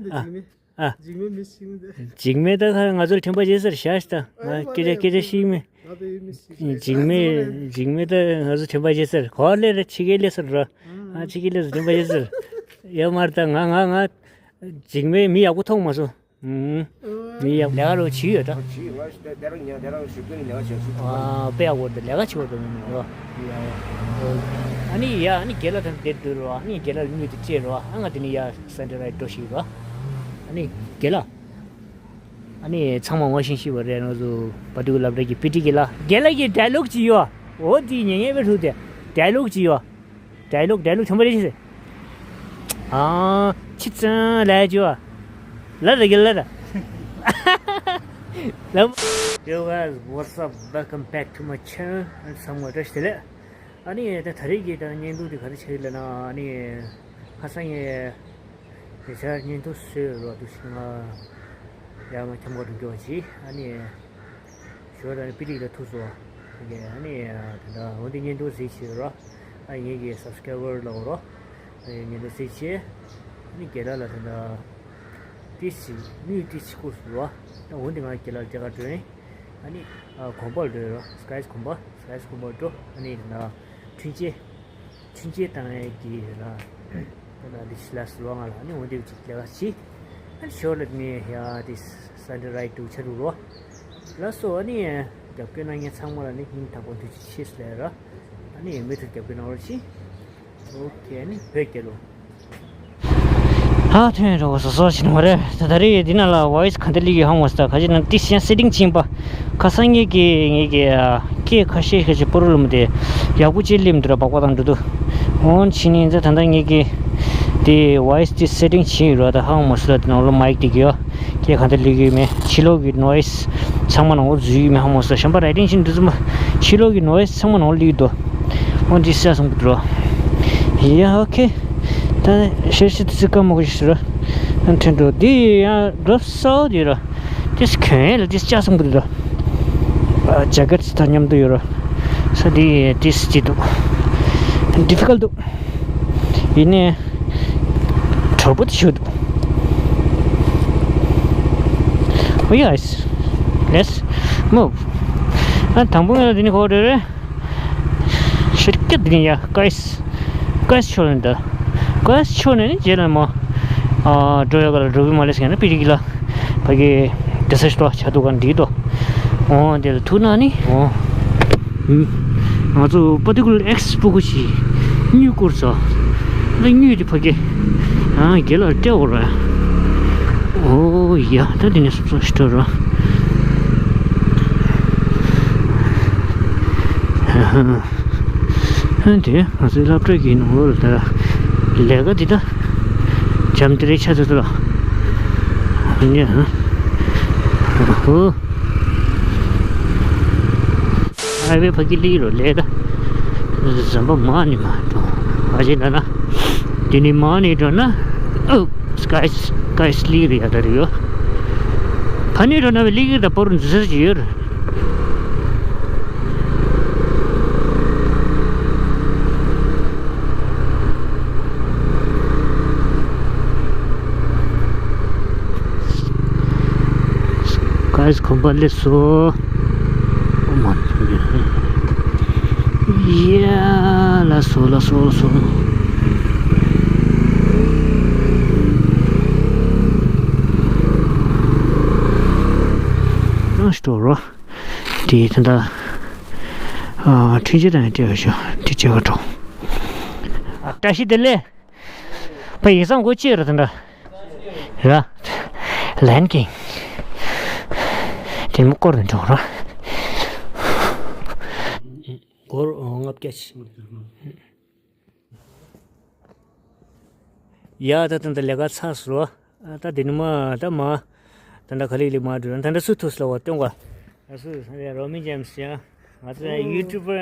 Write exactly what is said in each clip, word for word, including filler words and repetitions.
འདི་ཨ། འཇིགས་མེད། ཨ། འཇིགས་མེད་མི་ཤིག་མི་འདི། འཇིགས་མེད་ད་ཁ་ང་ཚོར་དྲན་པ་བརྗེད་ཟེར་བཞག་ཤི་ད། ང་སྐད་ཆ་སྐད་ཆ་ཤིག་མེད། ང་ཚོ་ཡོད་མི་ཤིག་འཇིགས་མེད་འཇིགས་མེད་ད་ང་ཚོ་དྲན་པ་བརྗེད་ཟེར་གོ་ལེ་རེ་ཕྱི་རྒྱལ་ལས་ཟེར་རོ། ང་ཕྱི་རྒྱལ་ལས་དྲན་པ་བརྗེད་ཟེར། ཡོད་མ་རེད་ད། ང་ང་ང་འཇིགས་མེད་མི་ཡག་པོ་མཐོང་མ་སོང་། ཨུམ། མི་ཡག་ལས་ཀ་རོ་བྱིས་ཡོད་ད། བྱིས་ང་ཞིག་དེ་རང་ཉལ་དེ་རང་ཞུ་ཀུན་ལས་ཀ་བྱེད་ཤུགས་ཐུབ་པ། ཨ་དཔེ་ཡག་པོ་འདུག་ལས་ཀ་བྱེད་པ་འདུག་མི་རོ། ཡ་ཡ། ཨ་ནི་ཡ་ཨ་ནི་རྒན་ལགས་དང་དེར་འདུག་རོ། ཨ་ནི་རྒན་ལགས་དངུལ་དེ་སྤྲད་རོ། ཨ་ང་དེ་ནི་ཡ་སན་ཌེ་རའི་འགྲོ་ཞིག་རོ། ཨ་ནི་རྒན་ལགས། ཨ་ནི་ཚང་མ་ངོ་ཤེས་ཤེས་པ་རེད། ང་ཚོ་བ་དུ་ལབ་རེ་གི་པི་ཏི་རྒན་ལགས། རྒན་ལགས་ཀྱི་ཌའི་ལོག་ཅིག་ཡོད། འོ་དེ་ཉན་ཉན་པའི་ཧྲུག་དེ་ཌའི་ལོག་ཅིག་ཡོད། ཌའི་ལོག་ཌའི་ལོག་ཆེན་པོ་རེད་ཤི་ཟེར། ཨ་ཕྱི་ཙང་ལས་ཅོ། ལ་ར་གི་ལ་ར། ལ། Yo guys, what's up? Welcome back to my channel. ཚང་མ་བཀྲ་ཤིས་བདེ་ལེགས། ཨ་ནི་ད་ད་རེས་ཀྱི་ད་བརྙན་ཐུང་དེ་ག་རེ་བྱེད་ལབ་ན། ཨ་ནི་ཁ་སང་ངས་ཉེ་ཆར་བརྙན་ཐུང་བཟོས་རོགས་འདུག་ཤི་ང་ཡར་མ་ཁྱམས་ཁ་འགྲོ་རྒྱུ་བ་ཅི། ཨ་ནི། ཞོར་དང་པི་ཏིག་ལ་ཐུག་སོང་། ཨ་ནི་ད་འོ་འདི་བརྙན་ཐུང་གཟིགས་བྱེད་རོགས། ཨ་ངེད་ཀྱི་སབ་སི་ཀ་རའི་བར་ལ་འོ་རོགས། ཨ་བརྙན་ཐུང་གཟིགས་བྱེད། ཨ་ནི་རྒན་ལགས་ལ་ད་ད་ཏིས་ཅི་དངུལ་ཏིས་ཅི་བསྐུར་སོང་རོགས། ཨ་འོ་འདི་ང་རྒན་ལགས་ལ་སྐྱེལ་ག་འགྲོ་ཡིན། ཨ་ནི་ཨ་དགོན་པར་འགྲོ་ཡོད་རོགས། སི་ཀའི་དགོན་པ། སི་ཀའི་དགོན་པར་འགྲོ། ཨ་ནི་ད་ད་འཕྲིན་བཅད། འཕྲིན་བཅད་བཏང་ཡས་ཀྱི་ར། ད་ལྟ་འདི་ཤི་ལ་སི་ལོ་ང་ལ་ནི་འོ་འདི་ཅིག་ལས་ཀ་བྱེད། ཨ་ནི་ཞོར་ལ་ནི་ཡ་དེ་སན་ཌེ་རའི་འགྲོ་ཆ་རུ་རོ། ལགས་སོ། ཨ་ནི་རྒྱབ་སྐྱོར་གནང་མཁན་ཚང་མ་ལ་ནི་སྙིང་ཐག་པ་ཐུགས་རྗེ་ཆེ་ཞུ་ལེ་ར། ཨ་ནི་མུ་མཐུད་རྒྱབ་སྐྱོར་གནང་རོགས་གྱིས། ཨོ་ཁེ། ཨ་ནི་བོད་རྒྱལ་ལོ། ཧ་ཐོན་རོགས་སོ་སོ་ཞིག་མ་རེད། ད་ད་རེས་འདི་ན་ལ་ཝོ་ཡི་སི་ག་འདྲ་སླེབས་ཀྱི་ཧ་མ་སི་ད་ག་ཅི་ན་ཏི་ཤན་སེ་ཊིང་ཕྱིན་པ། ཁ་སང་ངེད་ཀྱི་ངེད་ཀྱི་ཨ་སྐད་ཁ་ཤས་ཁ་ཅིག་པོ་རོ་ལུམ་དེ་ཡག་པོ་ཅིག་སླེབས་འདུག་ར། སྦག་སྦག་བཏང་འགྲོ་འདུག་འོན་ཕྱིན་ནས་ད་ད་ལྟ་ངེད་ཀྱི་དེ་ཝོ་ཡི་སི་དེ་སེ་ཊིང་ཕྱིན་ཡོད་ར། ད་ཧ་མ་སི་ལ་དེ་ནང་ལོ་མའིག་དེ་གི་ཡོད། སྐད་ག་འདྲ་སླེབས་ཀྱི་ཡོད་མེད། ཕྱི་ལོགས་ཀྱི་ནོ་ཡི་སི་ཚང་མ་ནང་ལོ་འཛུལ་ཡོད་མེད་ཧ་མ་སི། གཞན་པ་རའི་ཊིང་ཕྱིན་འདུག་ཚང་མ་ཕྱི་ལོགས་ཀྱི་ནོ་ཡི་སི་ཚང་མ་ནང་ལོ་སླེབས་ཀྱི་འདུག་འོན་ཏི་ཤན་སོང་གི་འགྲོ། ཡ་ཨོ་ཁེ། ད་ཤེར་ཤི་ཏི་སི་ཀ་མོ་གི་ཤི་ར། ཨན་ཁྲེན་འགྲོ་འདི་ཡ་འགྲོ་སའོ་དེ་ར། ཏི་སི་གྱོན་ཡས་ལ་ཏི་སི་ལྕགས་སོང་གི་ར། ཇེ་ཀེ་ཊི་དང་མཉམ་དུ་ཡོད་ར། ས་འདི་ཏི་སི་ཅི་འདུག་ཌི་ཕི་ཀལ་འདུག་ཡིན་ནའི་གྲོགས་པོ་དེ་ཞུ་འདུག Oh yes, let's move. ཨ་དང་པོ་ང་ལ་འདི་ནས་གོ་རེ་རེ། ཤེར་ཀེ་འདི་ནས་ཡ་ཀའི་སི། ཀའི་སི་ཆོ་ནས་འདི། ཀའི་སི་ཆོ་ནས་ནི་རྗེས་ལ་མ། ཨ་འགྲོ་ཡ་ག་ལ་འགྲོ་བི་མ་ལེ་སི་ཡ་ན་པི་རི་གི་ལ། ཕ་གི་དེ་ས་ཤི་ཏོ་ཆ་ཏོ་ག་འདི་ཏོ། འོ་དེ་ལ་ཐུག་ན་ནི་འོ། ང་ཚོ་པར་ཊི་ཀུ་ལར་ཨེག་སི་པོ་གུ་ཞིག་དངུལ་བསྐུར་ས། ད་དངུལ་དེ་ཕ་གི་ཨ་རྒན་ལགས་སྤྲད་འོ་ར། འོ་ཡ་ད་དེ་ནས་སོ་སོ་ཤི་ཏོ་ར། ཧ་ཧ། ཧན་དེ་ང་ཚོའི་སློབ་གྲྭ་གི་ནང་ལོགས་ལ་ད་ལས་ཀ་འདི་ད་འཇམ་དེ་རེད་ཆ་ཚོད་ཚོད་ལ། ཧན་ཡ་ཧ། ཧོ། ཧའི་ཝེ་ཕ་གི་ལི་རོ་ལས་ད། ཟམ་པ་མ་ནི་མ་འགྲོ། ཨ་ཅེ་ན་ན། དེ་ནི་མ་ནི་འགྲོ་ན། ཨོ། སི་ཀའི་སི་ཀའི་སི་ལི་རི་ཡ་ད་རི་ཡོ། ཕ་ནི་འགྲོ་ན་བའི་ལི་གི་ད་པོ་རུ་འཛུལ་ས་ཅི་ཡོད་རེད། ཀའི་སི་ཁོམ་པ་ལས་སོ། ཨོ་མ། ཡ་ལ་སོ་ལ་སོ་ལ་སོ། རང་ཤི་ཏོ་རོ། དེ་ད་ལྟ་ཨ་འཕྲིན་བཅོལ་དང་འབྲེལ་བ་ཞུ་འདི་བྱེད་ག་འགྲོ། བཀྲ་ཤིས་བདེ་ལེགས། ཕ་ཡིག་ཚང་སྒོ་ཕྱེ་ར་དེ་འདྲ། ར། ལན་ཀིང་། དེ་མོ་སྐོར་དུ་འགྲོ་ར། སྒོར་ལྔ་བརྒྱ་ཅིག་ཡ་ད་ད་ད་ལས་ཀ་ཚར་སོང་། ད་དེ་ནི་མ་ད་མ། ད་ད་ག་ལེ་ལེ་མ་འགྲོ་ད་ད་སུ་ཐུག་སོང་བ་སྟོན་ག་ད་སུ་རོ་མི་ཇེམ་སི་ཡ། ང་ཚོ་ཡུ་ཊུབ་པར་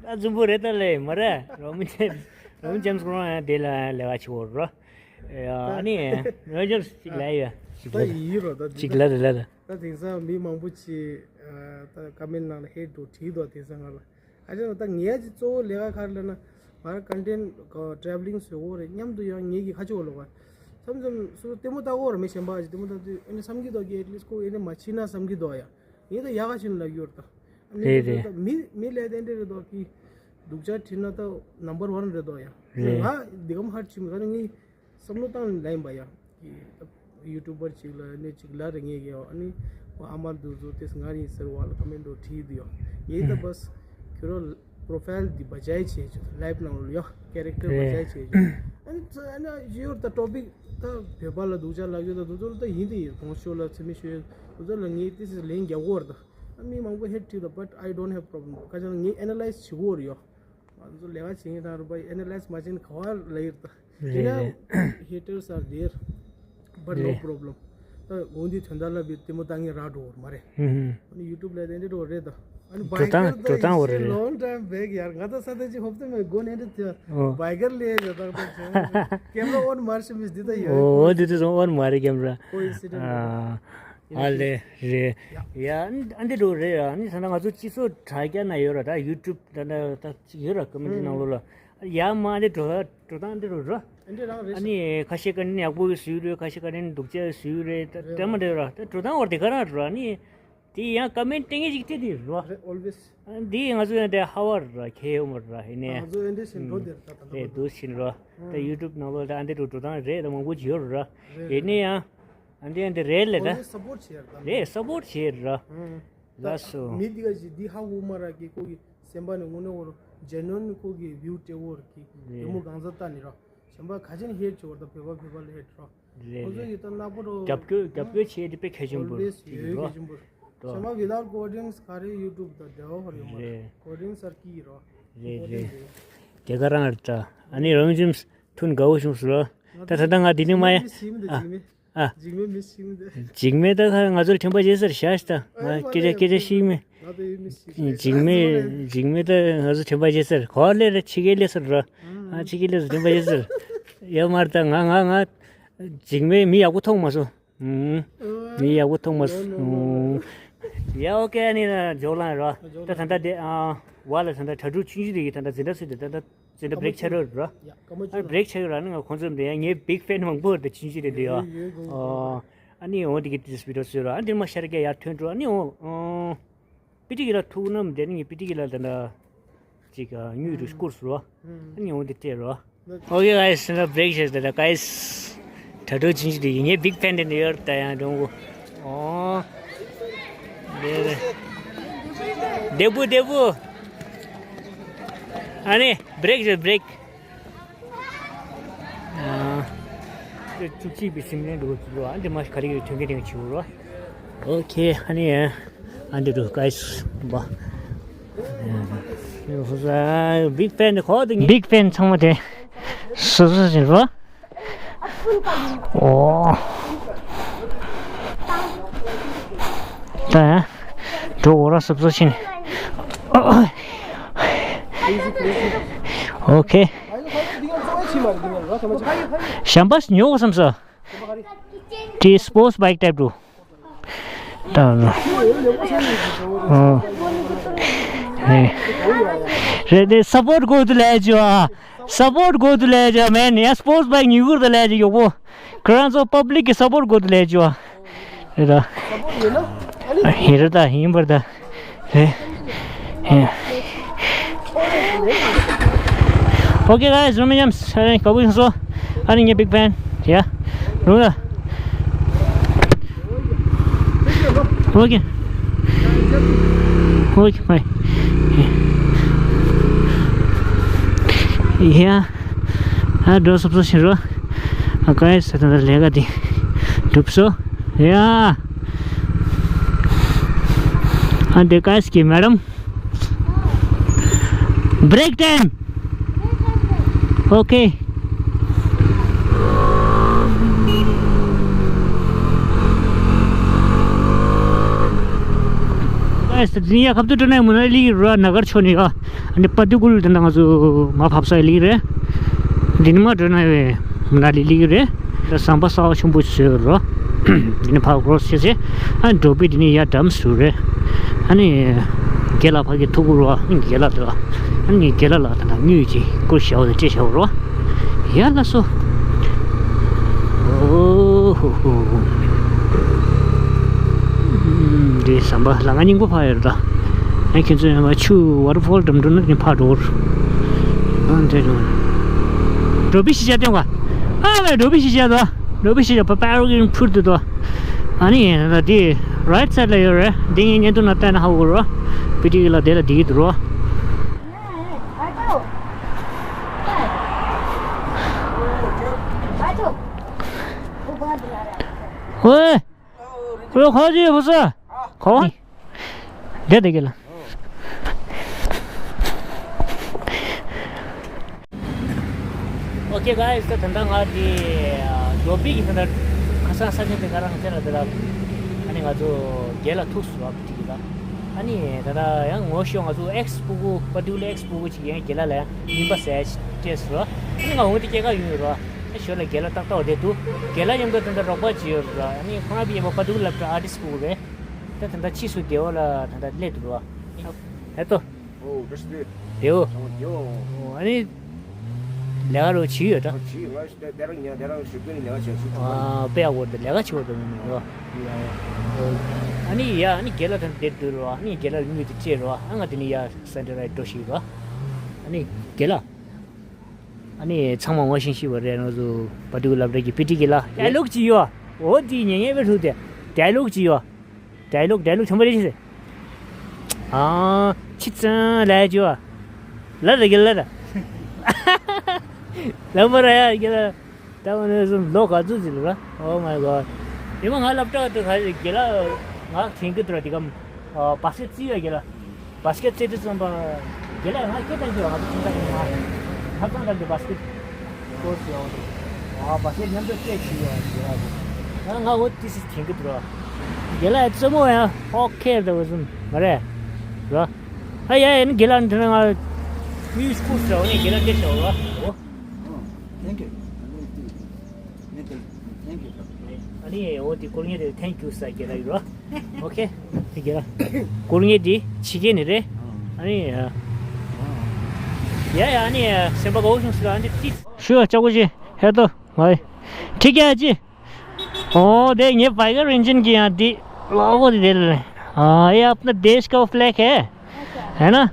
ད་རྫུན་པོ་རེད་ད་ལེ་མ་རེད། རོ་མི་ཇེམ་སི་རོ་མི་ཇེམ་སི་ཁོ་རང་ཡང་དེ་ལ་ལས་ཀ་བྱེད་འོ་རོ། ཡ་ཨ་ནི་རོ་མི་ཇེམ་སི་གཅིག་ལ་ཡ། ད་ཡིན་རོ་ད་འདི་གཅིག་ལ་རེད་ལ་ར། ད་དེང་སང་མི་མང་པོ་ཅིག་ད་ཀ་མེན་ནང་ལ་ཧེ་ཊི་འགྲོ་བྲིས་འདུག་དེང་སང་ང་ལ། ཨ་ཅག་ད་ངས་ཅིག་གཙོ་བོ་ལས་ཀ་ག་རེ་ལབ་ན། ང་རང་ཀོན་ཊེན་ཊི་ཊ་རེ་ཝ་ལིང་བཟོ་དགོས་རེད་སྙམ་དུ་ཡང་ངེད་ཀྱི་ཁ་ཕྱོགས་ལོག་ག་མཚམས་མཚམས་སུ་ལྟད་མོ་ལྟ་གོ་ར་མི་གཞན་པ་ཅིག་ལྟད་མོ་ལྟ་དུས་ཨ་ནི་བསམ་གྱི་འདུག་གི་at least་ཁོ་ཨ་ནི་མ་ཕྱིན་ན་བསམ་གྱི་འདུག་ཡ། ངས་ད་ཡག་ག་ཕྱིན་ལབ་ཡོད་ད། ཨ་ནི་རེད་རེད། ད་མི་མི་ལས་དེ་འདྲ་རེད་འདུག་གི། སྡུག་ཅག་བྲིས་ན་ད་number one རེད་འདུག་ཡ། རེད། ང་འདི་གམ་ཧར་ཕྱིན་ག་ནི་ངས་བསམ་བློ་བཏང་ལེན་པ་ཡ། གི་ད་ཡུ་ཊུབ་པར་ཅིག་ལ་ནི་ཅིག་ལབ་རེ་ངས་གི་ཨ་ནི་ཁོ་ཨ་མ་འདུག་ཚོ་དེས་ང་རིང་ཟེར་བ་ལ་ཀོ་མེན་ཊི་འདྲ་བྲིས་འདུག་ཡ། ངས་ད་ཨུམ། བསམ་པྲོ་ཕའིལ་འདི་བ་ཇའི་བྱས་ཆོག་ལའིབ་ནང་ལ་ཡ་ཀེ་རེག་ཊར་བ་ཇའི་རེད། བྱས་ཆོག་ཨ་ནི་ཚོ་ཨ་ནི་ཡོད་ད་ཊོ་པིག་ད་བོད་པ་ལ་སྡུག་ཅག་ལབ་ཡོད་ད་འདུག་ཚོ་ལ་ད་ཡིན་དེ་ཡིན་གོང་ཤོས་ལ་ཚེ་མི་ཤོས་འདུག་ཚོ་ལ་ངས་དེ་སི་ལན་རྒྱག་གོ་ར་ད། ཨ་མི་མང་པོ་ཧེཊ་བྲིས་ད། But I don't have problem. ཁ་ཅང་ངས་ཨེ་ན་ལའིཛ་བྱེད་གོ་ར་ཡ། ང་ཚོ་ལས་ཀ་བྱེད་མཁན་དང་རུ་པ་ཨེ་ན་ལའིཛ་མ་བྱས་ན་ག་བ་ལ་ཡོད་ད། རེད་རེད། Haters are there, but no རེད། Problem. ད་འོ་འདི་དོན་དག་ལ་བི་ལྟད་མོ་ལྟ་ངེས་རག་འགྲོ་བར་མ་རེད། ཧུམ་ཧུམ། ཨ་ནི་ཡུ་ཊུབ་ལ་དེ་འདྲ་འགྲོ་རེད་ད། ཨ་ནི་འགྲོ་སྟངས་བའི་ཀར་འགྲོ་སྟངས་འོ་རེད་རེད། Long time back ཡར་ང་ད་ས་ད་ཅི་ཧོབ་ཏེ་མེད་གོ་ནས་འདྲ་དེ་ཨོ། བའི་ཀར་ལས་ཡོད་ད་ད་ཅི་ཀེམ་ར་ཨོན་མར་ཤི་མིས་འདི་ད་ཡོད། ཨོ་འདི་དུས་ཨོན་མ་རེད་ཀེམ་ར། ཨ་ལེ་རེད། ཡ་ཨ་འདི་འགྲོ་རེད་ཨ་ནི་ད་ང་ཚོ་སྤྱི་ཚོགས་དྲ་རྒྱ་ན་ཡོད་ར་ད་ཡུ་ཊུབ་ད་ད་ད་ཅི་ཡོད་ར་ཀོ་མེན་ཊི་ནང་ལོགས་ལ། ཡ་མ་འདི་འགྲོ་འགྲོ་སྟངས་འདི་རུ་ར། འདི་རང་རེད། ཨ་ནི་ཁ་ཤས་ཀ་ནི་ཡག་པོ་བཟོས་རེད། ཁ་ཤས་ཀ་ནི་སྡུག་ཅག་བཟོས་རེད། ད་རེད་ད་མ་འདྲ་ར། ད་འགྲོ་སྟངས་བར་དེ་ག་རང་ར། ཨ་ནི་དེ་ཡང་ཀོ་མེན་ཊི་སྟེང་གི་ཅིག་དེ་དེ་ར། རེད་always། ཨ་འདི་ང་ཚོ་ཡང་དེ་ཧ་བ་ར་ཁེ་ཡོད་མ་ར་ཧེ་ནས། ང་ཚོ་ཨེ་འདྲ་ཞིག་འགྲོ་དེ་ར་ད་ད་དེ་ད་འདུག་ཕྱིན་ར། ད་ཡུ་ཊུབ་ནང་ལོགས་ད་ཨ་འདི་རུ་འགྲོ་སྟངས་རེད་ད་མང་པོ་ཅིག་ཡོད་ར། རེད་ཡིན་ནའི་ཡང་ཨ་འདི་ཨ་འདི་རེད་ལས་ད། always support བྱེད་ཡ་ར་ད། རེད་སབ་པོར་བྱེད་ཡ་ར། ལགས་སོ། མི་འདི་ག་ཞིག་འདི་ཧ་གོ་མ་ར་གི་ཁོ་གི་སེམས་པ་ནས་དངོས་གནས་ཁོ་རང་ཇེ་ནུ་ཨན་ཁོ་གི་བིའུ་སྤྲད་འོར་གི་རེད། དེ་མོ་གང་ཟག་ལྟ་ནི་ར། གཞན་པ་ག་ཅན་ཧེཊ་བྱེད་འོར་ད་བོད་པ་བོད་པ་ལ་ཧེཊ་ར། རེད་ཁོ་ཚོ་རེད། ཡི་ད་ནག་པོ་རོ། རྒྱབ་སྐྱོར་རྒྱབ་སྐྱོར་བྱེད་དེ་དཔེ་གལ་ཆེན་པོ་རེད་ཨོལ་ཝེས་ཡོད་ར། གལ་ཆེན་པོ་རེད། གཞན་པ་ཝི་ཐའུཊ་ཀོ་ཌིང་སི་ག་རེ་ཡུ་ཊུབ་དང་འབྲེལ་བ་ཧོར་ཡོད་མ་རེད། རེད། ཀོ་ཌིང་སི་ཨར་ཀི་ར། རེད་རེད། དེ་ག་རང་རེད་ད། ཨ་ནི་རང་ཇིམ་སི་ཐུན་དགའ་བོ་བྱུང་སོང་ར། ད་ད་ལྟ་ང་འདི་ནས་མ་ཡ། ཨ། འཇིགས་མེད་འདི་འཇིགས་མེད། ཨ། འཇིགས་མེད་མི་ཤིག་མི་འདི། འཇིགས་མེད་ད་ཁ་ང་ཚོར་དྲན་པ་བརྗེད་ཟེར་བཞག་ཤི་ད། ང་སྐད་ཆ་སྐད་ཆ་ཤིག་མེད། ང་ཚོ་ཡོད་མི་ཤིག་འཇིགས་མེད་འཇིགས་མེད་ད་ང་ཚོ་དྲན་པ་བརྗེད་ཟེར་གོ་ལེ་རེ་ཕྱི་རྒྱལ་ལས་ཟེར་ར། ང་ཕྱི་རྒྱལ་ལས་ཟེར་དྲན་པ་བརྗེད་ཟེར། ཡོད་མ་རེད་ད་ང་ང་ང་འཇིགས་མེད་མི་ཡག་པོ་མཐོང་མ་སོང་། ཨུམ། མི་ཡག་པོ་མཐོང་མ་སོང་། ཡ་ཨོ་ཀེ་ཨ་ནི་ན་ཇོག་ལང་ར། ད་ད་ལྟ་དེ་ཨ་བ་ལ་ད་ལྟ་གྲ་སྒྲིག་ཆུང་ཆུང་དེ་གི་ད་ལྟ་འཛིན་གྲྭ་སུ་དེ་ད་ལྟ། ཅི་འདྲ་བྷི་རེག་ཆགས་རོགས་ར། ཡ་སྐར་མ་ཨ་བཅུ་བྷི་རེག་ཆགས་ར་ནི་ང་ཁོང་ཚོ་འདི་ཡང་ངའི་བིག་ཕེན་མང་པོ་རེད་ད་ཕྱིན་ཅི་རེད་འདི་ཡ། ཡོད་ཡོད་ཨོ། ཨ་ནི་འོ་འདི་གི་དེ་སི་བི་ཌི་ཡོ་བཟོས་ར་ཨ་འདིར་མ་ཤར་རྒྱ་ཡར་ཐོན་འགྲོ་ཨ་ནི་འོ། ཨོ། པི་ཏི་གི་ལ་ཐུག་ནམ་དེ་ནི་ངས་པི་ཏི་གི་ལ་ད་ད། ཅིག་དངུལ་རུ་སྐོར་སུ་ར། ཨ་ནི་འོ་འདི་སྤྲད་ར། Okay guys, now break just the guys. Tattoo change the ངའི་བིག་ཕེན་དེ་འདི་ཡོད་ད་ཡང་འགྲོ་འོ། བདེ་བོ་བདེ་བོ། ཨ་ནི་བྷི་རེག་བྱེད་བྷི་རེག་བཅུ་གཅིག་པའི་སིམ་ལེན་འགྲོ་འགྲོ་ཨ་འདི་མ་ག་རེ་ཡོད་ཐོན་སྐྱེད་ཐེངས་བྱེད་འོ། ཨོ་ཁེ་ཨ་ནི་ཨ་འདི་འགྲོ་གའི་སི་བ། བིག་ཕེན་ཁོ་དེ་བིག་ཕེན་ཚང་མ་དེ་སོ་སོ་བཞིན་རོ། ཨོ། ད་འགྲོ་འོ་ར་སོབ་སོ་ཕྱིན། ཨོ་ཁེ། གཞན་པ་ཉོ་བསམ་ས། དེ་སྤོར་སི་བྷའིག་ཊའིབ་འགྲོ། ད་ཨོ། རེད་དེ་སབ་པོར་དགོས་འདུག་ལས་ཅི་བ། སབ་པོར་དགོས་འདུག་ལས་ཅི་བ་མེན་ཡ་སྤོར་སི་བྷའིག་ཉོ་དགོས་འདུག་ལས་ཅི་ཡོག་པོ། ཁྱེད་རང་ཚོ་པབ་ལིག་གི་སབ་པོར་དགོས་འདུག་ལས་ཅི་བ། རེད་ད། ཡིན་རེད་ད་ཡིན་པར་ད། རེད། ཡིན། Okay guys, རོ་མི་ཉམས་ཨ་ནི་ག་བུ་ཡིན་སོ། ཨ་ནི་ངའི་བིག་ཕེན་ཡ། རོ་ལ། Okay. Okay, bye. Yeah. ཨ་འགྲོ་སོབ་སོ་ཕྱིན་རོ། ཨ་ག་ཡ་ས་ད་ལས་ཀ་དེ་འགྲུབ་སོ། ཡ། ཨ་འདི་ག་ཡ་སི་ཀི་མེ་ཌམ། Break time. Okay. ཨ་ས་ད་ཡ་ཁབ་ཏུ་ཏུ་ནས་མུ་ན་ལི་རོ་ན་གར་ཆོ་ནི་ཡ། ཨ་ནི་པ་ཏི་ཀུལ་དེ་འདྲ་ང་ཚོ་མ་ཕབ་ས་ལི་རེད། འདི་ནི་མ་འགྲོ་ན་བས་མ་ན་ལི་ལི་རེད། ད་ཟམ་པ་ས་བ་ཆུང་པོ་བཟོས་རོ། འདི་ནི་ཕར་ཀོ་རོ་སི་བྱས་བྱས་ཨ་འགྲོ་པའི་འདི་ནི་ཡར་འགྲམ་བཟོས་རེད། ཨ་ནི་རྒན་ལགས་ཕ་གི་ཐུག་གུ་རོ། ཨ་ནི་རྒན་ལགས་དེ་ལ་ཨ་ནི་རྒན་ལགས་ལ་ད་ན་དངུལ་ཅིག་བསྐུར་བྱའོ་དེ་སྤྲད་བྱའོ་རོ། ཡ་ལ་སོ། ཧུ་ཧུ། འདི་ཟམ་པ་ལ་ང་སྙིང་པོ་ཕ་ཡོད་ད། ཨ་ཁྱེད་ཚོ་ཡང་ཆུ་ཝ་ཊར་ཕོལ་འགྲམ་འགྲོ་ན་ནི་ཕ་འགྲོ་གོ། ཨ་འདྲ་འགྲོ། འགྲོ་པི་ཤི་ཅ་སྟོན་ག། ཨ་ལ་འགྲོ་པི་ཤི་ཅ་དོ། འགྲོ་པི་ཤི་ཅ་པ་པ་རོ་གིན་ཕུར་དུ་དོ། ཨ་ནི་ད་འདི་རའིཊ་སའིཌ་ལ་ཡོད་རེད། འདི་ངའི་བརྙན་ཐུང་ན་ལྟ་ན་ཧ་གོ་རོ། པི་ཏི་གི་ལ་དེ་ལ་འདི་གི་འདུག་རོ། ཝེ། ཝེ་ཁ་ཅིག་ཕུ་ས། ཁ་བ། དེ་དེ་གི་ལ། ཨོ་ཁེ་གྷའི་ཛི། ད་ད་ལྟ་ང་དེ་འགྲོ་པི་གི་ད་ལྟ་ཁ་སང་ས་ཆ་དེ་ག་རང་ཚེ་ལ་དེ་ལ་ཨ་ནི་ང་ཚོ་རྒྱལ་ལ་ཐུག་སོང་བ་པི་ཏི་གི་ལ། ཨ་ནི་ད་ལྟ་ཡང་ངོ་ཤོག་ང་ཚོ་ཨེགས་སྤུ་གུ་པ་ཏུ་ལ་ཨེགས་སྤུ་གུ་ཅིག་ཡང་རྒྱལ་ལ་ལ་ཡང་ཉིན་པ་ཟས་སྤྲད་སོང་། ཨ་ནི་ང་འོང་དེ་སྐྱེས་ཀ་ཡོང་ཡོད་རོ། ཨ་ཞོར་ལ་རྒྱལ་ལ་ཏག་ཏག་བསྡད་འདུག་རྒྱལ་ལ་མཉམ་དུ་ད་ལྟ་རོགས་པ་ཅིག་ཡོད་རོ། ཨ་ནི་ཁོང་ཨ་བི་ཡེ་བ་པ་ཏུ་ལབ་ཀྱི་ཨར་ཊིསི་སྤུ་གུ་རེད། ད་ད་ལྟ་ཕྱིས་སུ་རྒྱལ་བ་ལ་ད་ལྟ་སླེབས་འདུག་རོ། ཧེ་ཏོ། Oh, that's good. Yo. Oh, yo. Oh, ཨ་ནི། ལས་ཀ་རོ་བྱེད་ཡོད་ད། བྱེད་ཡོད་ར། དེ་རང་ཉ་དེ་རང་ཞུ་ཀུན་ལས་ཀ་བྱེད་ཤུགས་ཨ། དཔེ་ཡག་པོ་འདུག་ལས་ཀ་བྱེད་པ་འདུག་མི་འདུག་ཨ་ནི་ཡ་ཨ་ནི་རྒན་ལགས་དང་དེར་འདུག་རོ། ཨ་ནི་རྒན་ལགས་ལུས་དེ་བཅད་རོ། ཨ་ང་དེ་ནི་ཡ་སན་ཌེ་རའི་འགྲོ་ཞིག་རོ། ཨ་ནི་རྒན་ལགས། ཨ་ནི་ཚང་མ་ངོ་ཤེས་ཤེས་པ་རེད། ང་ཚོ་བ་དུ་ལབ་རེ་གི་པི་ཏི་གི་ལ་ཡ་ལུག་ཅི་ཡོ། འོ་དེ་ཉེ་ཉེ་བའི་ལུག་དེ་ཡ་ལུག་ཅི་ཡོ། ཌའི་ལོག་ཌའི་ལོག་ཆེན་པོ་རེད་ཤི་ཟེར། ཨ། ཆི་ཙང་ལས་ཅོ། ལ་ར་གི་ལ་ར། ལ་མ་ར་ཡ་གི་ལ། ད་བ་ནས་སུ་ལོ་ག་ཚོད་ཟིན་ལ། Oh my god. ཡི་མ་ང་སློབ་གྲྭ་དུ་ཁ་གི་ལ། ང་ཐེང་གི་དུ་ར་དི་གམ། བ་སི་ཀེ་ཊི་རྩི་ཡ་གི་ལ། བ་སི་ཀེ་ཊི་རྩེ་དུས་ཙམ་པ། རྒན་ལགས་ང་སྐད་བཏང་གི་ཡོད། ང་ཚོ་ཁྱིམ་ཚང་གི་ང་ཧབ་ཚང་འདྲ་གི་བ་སི་ཀེ་ཊི་སྐོར་སུ་ཡོང་དུས། ཨ་བ་སི་ཀེ་ཊི་མཉམ་དུ་རྩེ་བྱས་ཡོད་ཟེར་ཡ་དེ། ང་ང་འོ་ཏི་སི་ཐེང་གི་འདུག་ར། རྒན་ལགས་རྩེད་མོ་ཡང་ཨོ་ཁེ་འདྲ་བ་ཙམ་མ་རེད། ར། ཨ་ཡ་ཡ་ནི་རྒན་ལགས་འདི་ན་ང་མི་ཡུལ་སྐོར་སུ་ཡོང་ནས་རྒན་ལགས་སྐད་ཆ་འོ་ར། འོ། Thank you. Thank you. Thank you. ཨ་ནི་འོ་དེ་སྐོར་ངེས་རེད། Thank you ཟེར་རྒན་ལགས་ཡོད་ར། ཨོ་ཁེ། དེ་ག་ར། སྐོར་ངེས་དེ་ཕྱི་རྒྱལ་ནས་རེད། ཨ་ནི། ཡ་ཡ་ཨ་ནི་སེམས་པ་དགའ་བོ་བྱུང་ཟེར། ཨ་ནི་ཏིས། ཤུ་ཨ་ལྕགས་པོ་ཅི་ཧེ་ཏོ་ངའི་ཁྲིག་ཡ་ཅི། ཨོ་དེ་ངའི་བྷའི་ཀར་ཨིན་ཇིན་གི་ཡང་དེ་ལོ་གོ་དེ་དེ་ལ། ཨ་ཡ་ཨཔ་ན་དེཤ་ཀ་ཕླེག་ཧེ། ཧེ་ན།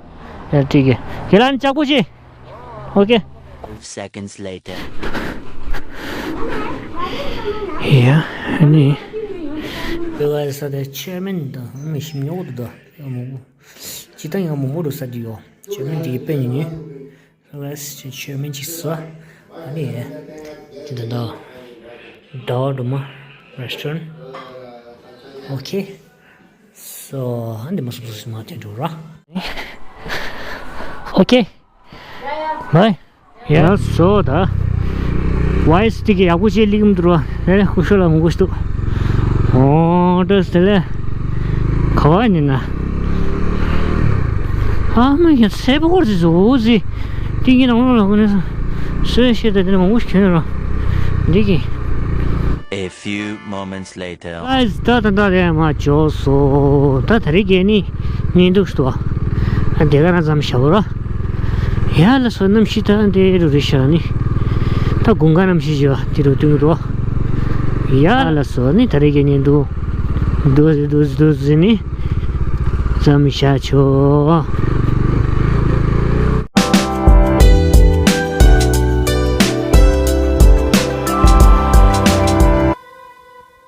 ཡ་ཁྲིག་ཡ་ཁྱེད་རང་ལྕགས་པོ་ཅི། ཨོ་ཁེ། Seconds later. ཡ་ནི། བེ་བ་ས་དེ་ཆེར་མེན་དང་མི་ཤིམ་ཉོག་ཏུ་དོ། ཡང་མོ་ཅི་ད་ཡང་མོ་མོ་རུ་ས་དུ་ཡོ། ཆེར་མེན་དེ་གི་དཔེ་ཉིན་ཉིན། ལེས་ཆེར་མེན་ཅི་ས། ཨ་ནི། དེ་འདྲ་འདྲ་འདྲ་མ་རེ་སི་ཊོ་རན། ཨོ་ཁེ། སོ་ཨ་འདི་མ་སོ་སོ་སི་མ་དེ་འགྲོ་ར། ཨོ་ཁེ། བྷའི། ཡ་སོ་ད། ཝའི་སི་ཊི་གི་ཡག་པོ་ཅིག་ལིག་མི་འདུག་ར། ཨེ་ཁུ་ཤོ་ལ་ཧུང་གུ་ཤི་འདུག་ཨོ་ཏོ་སི་ལེ། ཁ་བ་ཉིན་ན། ཨ་མ་ཡ་སེ་པོ་ཀོར་ཟི་ཟོ་ཟི། ཏིང་གི་ནང་ལོགས་ལ་ཁོ་ནས་སོ་ཡ་ཤེས་ད་དེ་ནས་མང་པོ་ཞིག་ཁྱོད་ར། འདི་གི། A few moments later. Guys, ད་ད་ད་རེད་མ་བྱོས་སོ། ད་ད་རེས་གས་ནི་ཉིན་འདུག་སྟོ། ཨ་དེ་ག་རང་ཙམ་བྱ་བ་ར། ཡ་ལ་སོ་ནམ་ཤི་ད་འདི་རུ་རེ་ཤ་ནི། ད་དགུན་ཁ་ནམ་ཤི་བྱ་བ་དེ་རུ་དུང་རོ། ཡ་ལ་སོ་ནི་ད་རེས་གས་ཉིན་འདུག་འདུག་འདུག་འདུག་ཟེར་ནི། ཙམ་བྱ་ཆོག